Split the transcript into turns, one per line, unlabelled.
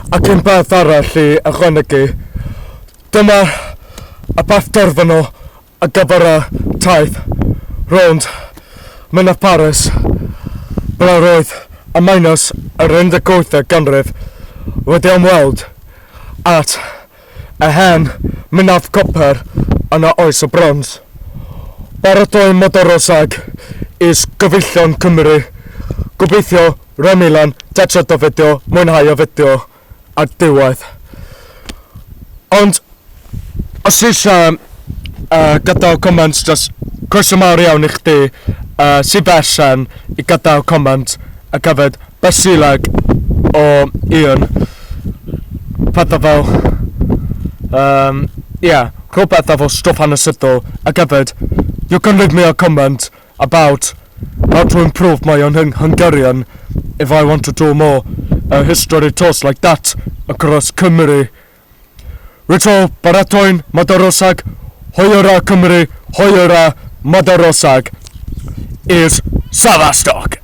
Ac un peth arall i ychwanegu, dyma y peth terfynol ar gyfer y taith rownd Mynydd Parys, ble roedd y miners yr 18 ganrif wedi ymweld at y hen mynydd copr yn y Oes y Brons. Baratoi Modorosag is gyfeillion Cymru. Gobeithio Remilan, datod y fideo, mwynhau y fideo ar diwedd. Ond, os eisiau gadael comments, just croeso mawr iawn i chdi sy'n bersen i gadael comment ac hefyd basileg o un pethau fel yeah, rhywbeth efo stwff hanesyddol ac hefyd you can leave me a comment about how to improve my own Hungarian if I want to do more history tours like that across Cymru. Rito, baratoin, Magyarország, hajrá Cymru, hajrá Magyarország, és Szevasztok!